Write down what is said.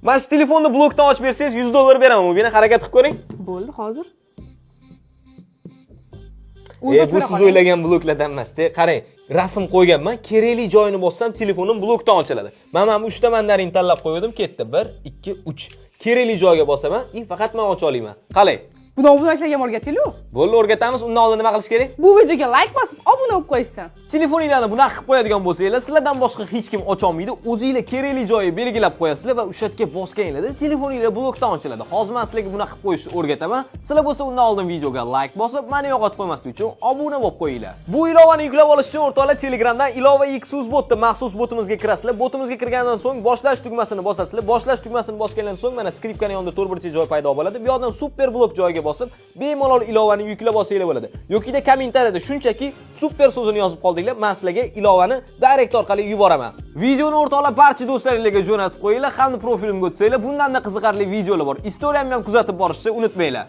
Mana shu telefonni blokdan ochib bersangiz, 100 dollar beraman. Mubina, harakat qilib ko'ring. Bo'ldi, hozir. E, bu siz o'ylagan bloklardan emas-da. Qarang, rasm qo'yganman, kerakli joyini bossam, telefonim blokdan ochiladi. Mana bu uchta mandarin tanlab qo'ydim, ketdi. 1, 2, 3. Kerakli joyga bosaman, и faqat men ocha olaman. Qalay? Buni obunachilarga ham o'rgatinglar. Bo'ldi, o'rgatamiz. Undan oldin nima qilish kerak? Bu videoga layk bosib, obuna bo'lib qo'yishsin. Telefoninglarni bunaqa qilib qo'yadigan bo'lsanglar, sizlardan boshqa hech kim ocholmaydi. O'zinglar kerakli joyi belgilab qo'yasizlar va o'sha yerga bosganinglarda telefoninglar blokdan ochiladi. Hozir men sizlarga bunaqa qilib qo'yishni o'rgataman. Sizlar bo'lsa undan oldin videoga layk bosib, meni yo'qotib qo'ymaslik uchun obuna bo'lib qo'yinglar. Bu ilovani yuklab olish uchun, o'rtoqlar, Telegramdan ilova Xuz botni maxsus botimizga kirasizlar. Botimizga kirgandan so'ng boshlash tugmasini bosasizlar. Boshlash tugmasini bosgandan so'ng mana skripkani yonida to'rtburchak joy paydo bo'ladi. Bu yoqdan super blok joyiga bosib, bemalol ilovani yuklab olsanglar bo'ladi. Yokida kommentariyada shunchaki "super" so'zini yozib qoldinglar, men sizlarga ilovani direct orqali yuboraman. Videoni, o'rtoqlar, barcha do'stlaringlarga jo'natib qo'yinglar, hamda profilimga o'tsanglar, bundan-da qiziqarli videolar bor. Istoriyamni ham kuzatib borishni unutmanglar.